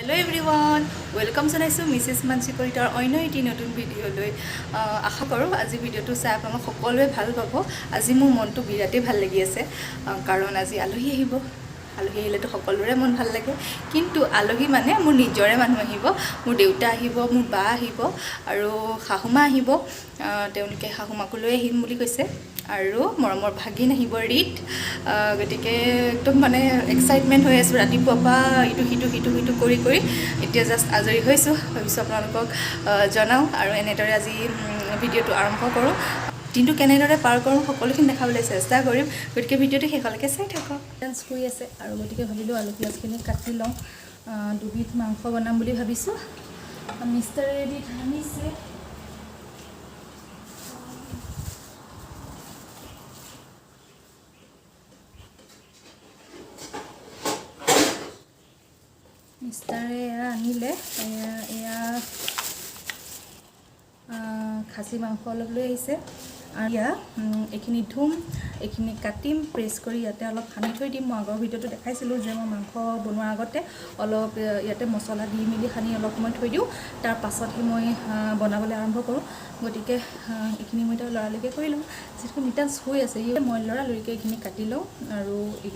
Hello' everyone, welcome জনাইছোঁ Mrs Manasi কলিতাৰ অন্য এটি নতুন ভিডিঅ'লৈ। আশা কৰোঁ আজি ভিডিঅ'টো চাই আপোনালোক সকলোৱে ভাল পাব। আজি মোৰ মনটো বিৰাটেই ভাল লাগি আছে, কাৰণ আজি আলহী আহিব। আলহী আহিলেতো সকলোৰে মন ভাল লাগে, কিন্তু আলহী মানে মোৰ নিজৰে মানুহ আহিব। মোৰ দেউতা আহিব, মোৰ বা আহিব আৰু শাহুমা আহিব। তেওঁলোকে শাহুমাকো লৈ আহিম বুলি কৈছে আৰু মৰমৰ ভাগিন আহিব ৰীত। গতিকে একদম মানে এক্সাইটমেণ্ট হৈ আছোঁ ৰাতিপুৱাৰ পৰা ইটো সিটো সিটো সিটো কৰি কৰি এতিয়া জাষ্ট আজৰি হৈছোঁ। ভাবিছোঁ আপোনালোকক জনাওঁ আৰু এনেদৰে আজি ভিডিঅ'টো আৰম্ভ কৰোঁ। দিনটো কেনেদৰে পাৰ কৰোঁ সকলোখিনি দেখাবলৈ চেষ্টা কৰিম, গতিকে ভিডিঅ'টো শেষলৈকে চাই থাকক। ডান্স কৰি আছে আৰু গতিকে ভাবিলোঁ আলু পিঁয়াজখিনি কাটি লওঁ। দুবিধ মাংস বনাম বুলি ভাবিছোঁ। মিষ্টাৰে এবিধ আনিছে। মিষ্টাৰে এয়া আনিলে, এয়া এয়া খাচী মাংস অলপ লৈ আহিছে আৰু এয়া এইখিনি ধুম, এইখিনি কাটিম, প্ৰেছ কৰি ইয়াতে অলপ সানি থৈ দিম। মই আগৰ ভিডিঅ'টো দেখাইছিলোঁ যে মই মাংস বনোৱাৰ আগতে অলপ ইয়াতে মছলা দি মেলি সানি অলপ সময় থৈ দিওঁ, তাৰ পাছতহে মই বনাবলৈ আৰম্ভ কৰোঁ। গতিকে এইখিনি মই এতিয়া লৰালৰিকৈ কৰি লওঁ, যিহেতু নিতাঞ্চ শুই আছে। মই লৰালৰিকৈ এইখিনি কাটি লওঁ আৰু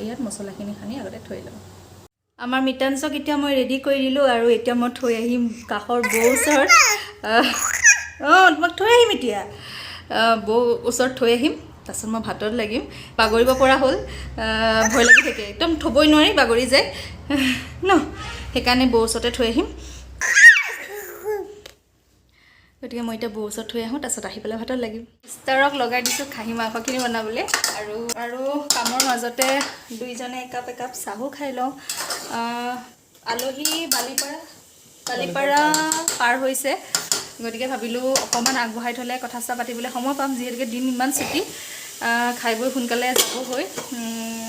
ইয়াত মছলাখিনি সানি আগতে থৈ লওঁ। আমাৰ মিতাঞ্চক এতিয়া মই ৰেডি কৰি দিলোঁ আৰু এতিয়া মই থৈ আহিম কাষৰ বৌ ওচৰত। অঁ, তোমাক থৈ আহিম এতিয়া, বৌ ওচৰত থৈ আহিম, তাৰপাছত মই ভাতত লাগিম। বাগৰিব পৰা হ'ল, ভয় লাগি থাকে, একদম থ'বই নোৱাৰি, বাগৰি যায় ন, সেইকাৰণে বৌ ওচৰতে থৈ আহিম। গতিকে মই এতিয়া বৌ ওচৰত থৈ আহোঁ, তাৰপাছত আহি পেলাই ভাতত লাগিম। মিষ্টাৰক লগাই দিছোঁ খাহী মাংসখিনি বনাবলৈ আৰু আৰু কামৰ মাজতে দুইজনে একাপ একাপ চাহো খাই লওঁ। আলহী বালিপাৰা বালিপাৰা পাৰ হৈছে, গতিকে ভাবিলোঁ অকণমান আগবঢ়াই থ'লে কথা চথা পাতিবলৈ সময় পাম, যিহেতুকে দিন ইমান চুটি, খাই বৈ সোনকালে যাব হৈ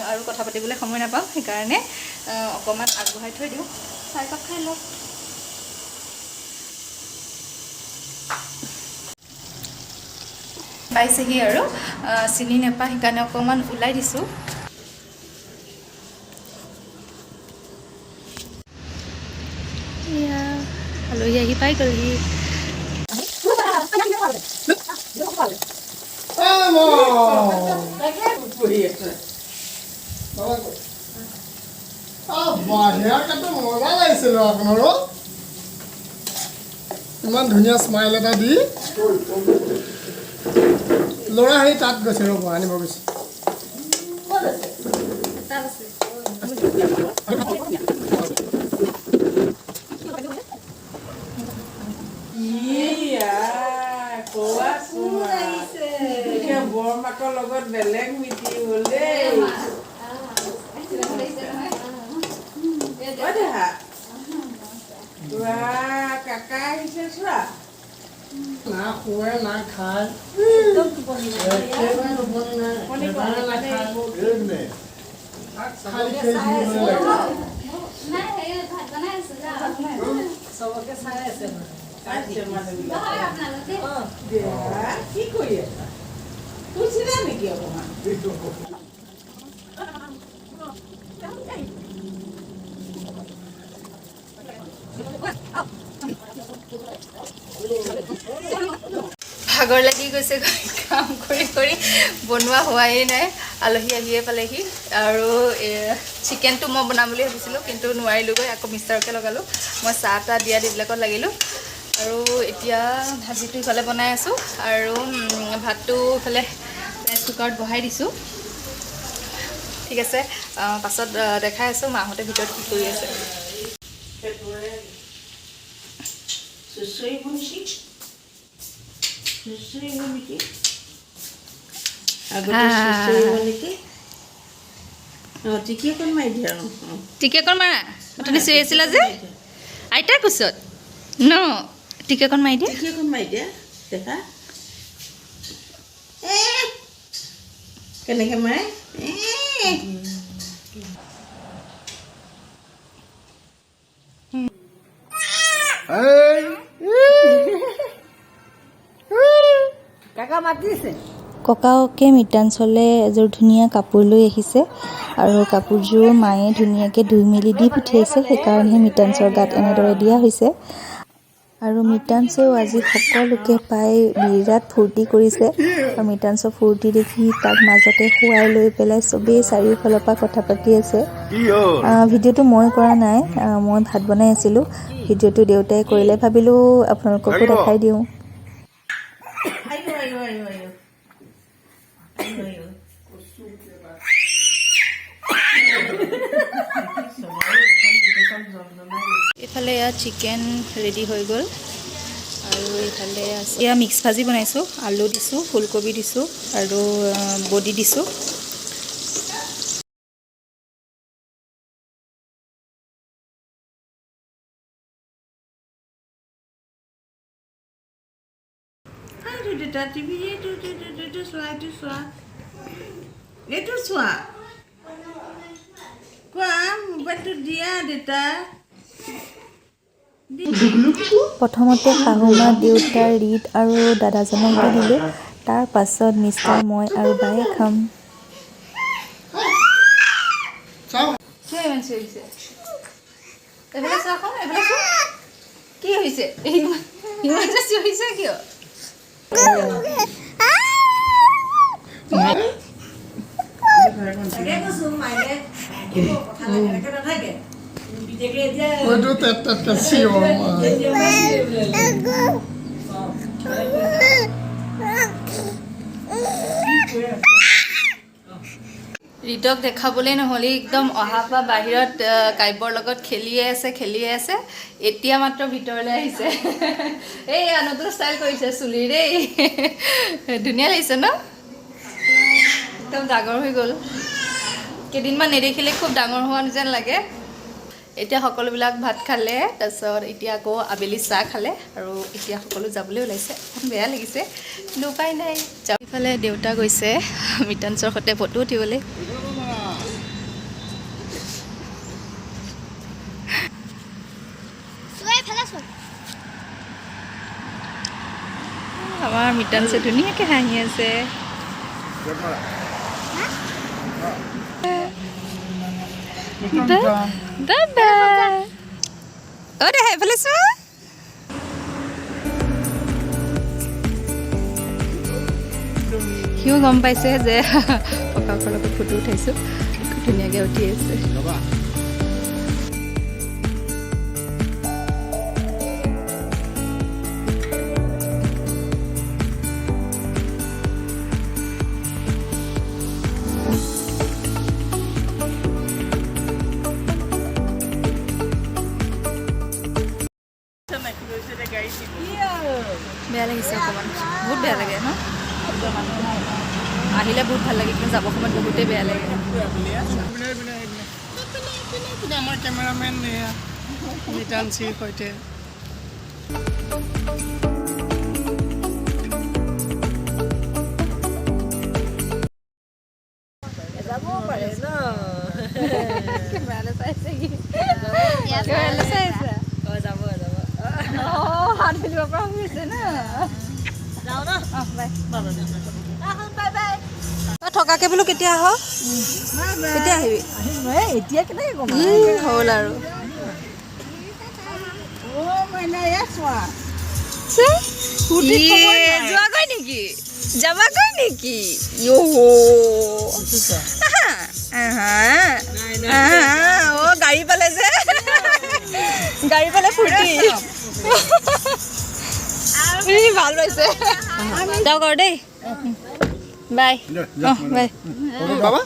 আৰু কথা পাতিবলৈ সময় নাপাম, সেইকাৰণে অকণমান আগবঢ়াই থৈ দিওঁ। চাহ একাপ খাই লওঁ। পাইছেহি আৰু চিনি নাপায়, সেইকাৰণে অকণমান ওলাই দিছোঁ। এয়া আলহী আহি পাই গ'লহি। মজা লাগিছিল আপোনাৰো, ইমান ধুনীয়া স্মাইল এটা দি। ল'ৰা হেৰি তাত গৈছে, ৰ'ব আনিব গৈছে। বৰমাকৰ লগত বেলেগ মিতি হ'ল দেই। কাকা আহিছে চোৱা। না শুৱে না খায়, একেবাৰে টোপনি নাই, এবাৰে নাখায়, খালি খেলি থাকিবলৈ লাগে। কি কৰি আছা? শুইছিলা নেকি অকণমান? ভাগৰ লাগি গৈছে কাম কৰি কৰি, বনোৱা হোৱাই নাই, আলহী আহিয়ে পালেহি। আৰু চিকেনটো মই বনাম বুলি ভাবিছিলোঁ, কিন্তু নোৱাৰিলোঁগৈ, আকৌ মিষ্টাৰকে লগালোঁ। মই চাহ তাহ দিয়াত এইবিলাকত লাগিলোঁ আৰু এতিয়া ভাজিটো ইফালে বনাই আছোঁ আৰু ভাতটো ইফালে ৰাইচ কুকাৰত বহাই দিছোঁ। ঠিক আছে, পাছত দেখাই আছোঁ মাহঁতে ভিতৰত কি কৰি আছে। টিকেকণ মাৰা, অথনি চিঞৰি আছিলা যে আইতাৰ কোচত ন, টিকেকণ মাৰি দিয়া। টিকেকণ মাৰি দিয়া, দেখা কেনেকৈ মাৰে। ককাকে মিতাঞ্চলে এযোৰ ধুনীয়া কাপোৰ লৈ আহিছে। আৰু কাপোৰযোৰ মায়ে ধুনীয়াকৈ ধুই মেলি দি পঠিয়াইছে, সেইকাৰণেহে মিতাঞ্চৰ গাত এনেদৰে দিয়া হৈছে। আৰু মিতাঞ্চেও আজি সকলোকে পাই বিৰাট ফূৰ্তি কৰিছে। আৰু মিতাঞ্চৰ ফূৰ্তি দেখি তাক মাজতে শুৱাই লৈ পেলাই চবেই চাৰিওফালৰ পৰা কথা পাতি আছে। ভিডিঅ'টো মই কৰা নাই, মই ভাত বনাই আছিলোঁ। ভিডিঅ'টো দেউতাই কৰিলে, ভাবিলোঁ আপোনালোককো দেখাই দিওঁ। আয়ো আয়ো আয়ো আয়ো আয়ো আয়ো। এইফালে এয়া চিকেন ৰেডি হৈ গ'ল। আৰু এইফালে আছে এয়া মিক্স ভাজি বনাইছোঁ। আলু দিছোঁ, ফুলকবি দিছোঁ আৰু বডি দিছোঁ। এইটো দেউতা টিভি, এইটো এইটো এইটো এইটো চোৱা, এইটো চোৱা, এইটো চোৱা। কোৱা, মোবাইলটো দিয়া দেউতা। প্ৰথমতে শাহুমা, দেউতা, ৰীত আৰু দাদাজনক দি দিলোঁ। তাৰ পাছত মিষ্টাৰ, মই আৰু বায়ে খাম। চাওঁ। কিয় ইমান চিঞৰিছে? এইফালে চোৱাচোন, এইফালে চোৱা, কি হৈছে? ইমান ইমান যে চিঞৰিছে কিয়? তাকে কৈছো, মাইনে কথা এনেকে নাথাকে পিতেকে এতিয়া। হয়তো তাত তাত চিঞৰ। এতিয়া চিঞৰিবলৈ। ঋতক দেখাবলৈ নহ'লে, একদম অহাৰ পৰা বাহিৰত কাব্যৰ লগত খেলিয়ে আছে, খেলিয়ে আছে। এতিয়া মাত্ৰ ভিতৰলৈ আহিছে। এইয়া নতুন ষ্টাইল কৰিছে চুলিৰ দেই, ধুনীয়া লাগিছে ন? একদম ডাঙৰ হৈ গ'ল। কেইদিনমান নেদেখিলে খুব ডাঙৰ হোৱা যেন লাগে। এতিয়া সকলোবিলাক ভাত খালে, তাৰপিছত এতিয়া আকৌ আবেলি চাহ খালে আৰু এতিয়া সকলো যাবলৈ ওলাইছে। অকণ বেয়া লাগিছে, কিন্তু উপায় নাই, যাওঁ। ইফালে দেউতা গৈছে মিতাঞ্চৰ সৈতে ফটো উঠিবলৈ। আমাৰ মিতাঞ্চে ধুনীয়াকৈ হাঁহি আছে। বাবা, অ' দেহা, এইফালে চোৱা। সিও গম পাইছে যে ককাকৰ লগত ফটো উঠাইছোঁ। খুব ধুনীয়াকৈ উঠি আছে। বেয়া লাগিছে অকণমান, বহুত বেয়া লাগে ন? আহিলে বহুত ভাল লাগে, কিন্তু যাব সময়ত বহুতেই বেয়া লাগে। আমাৰ কেমেৰামেন এয়া মিতাঞ্চিৰ সৈতে। যাবও পাৰে ন? কেমেৰালৈ চাইছে কি? কেমেৰালৈ চাই আছে। অ, যাব যাব। অঁ, হাত মেলিব পৰা হৈ গৈছে ন? যাওঁ ন? অঁ, বাই। Bye bye. অঁ, থকাকে বোলো কেতিয়া আহ? কেতিয়া আহিবি? এতিয়া কেনেকে গম হ'ল আৰু। অ মাইনা, এয়া চোৱা। যোৱাগৈ নেকি? যাবাগৈ নেকি? ইয়ো, আহা আহা, অ' গাড়ী পালে যে, গাড়ী পালে ফূৰ্তি। ই ভাল পাইছে। যাওক আৰু দেই, বাই। অঁ, বাই। বাবা,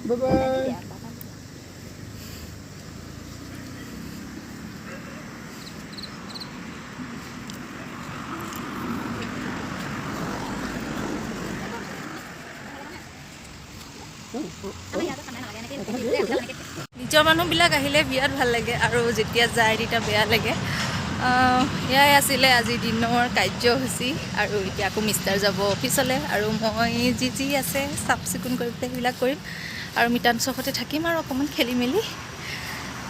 বাই বাই। নিজৰ মানুহবিলাক আহিলে বিৰাট ভাল লাগে আৰু যেতিয়া যায় তেতিয়া বেয়া লাগে। এয়াই আছিলে আজিৰ দিনৰ কাৰ্যসূচী। আৰু এতিয়া আকৌ মিষ্টাৰ যাব অফিচলৈ আৰু মই যি যি আছে চাফ চিকুণ কৰি পেলাই সেইবিলাক কৰিম আৰু মিতাঞ্চৰ সৈতে থাকিম আৰু অকণমান খেলি মেলি।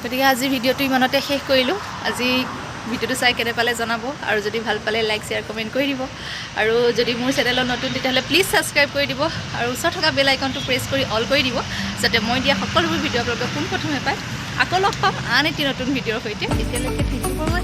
গতিকে আজিৰ ভিডিঅ'টো ইমানতে শেষ কৰিলোঁ। আজি ভিডিঅ'টো চাই কেনে পালে জনাব, আৰু যদি ভাল পালে লাইক, শ্বেয়াৰ, কমেণ্ট কৰি দিব। আৰু যদি মোৰ চেনেলত নতুন, তেতিয়াহ'লে প্লিজ ছাবস্ক্ৰাইব কৰি দিব আৰু ওচৰত থকা বেল আইকনটো প্ৰেছ কৰি অল কৰি দিব, যাতে মই দিয়া সকলোবোৰ ভিডিঅ' আপোনালোকে পোনপ্ৰথমে পায়। আকৌ লগ পাম আন এটি নতুন ভিডিঅ'ৰ সৈতে। এতিয়ালৈকে thank U for.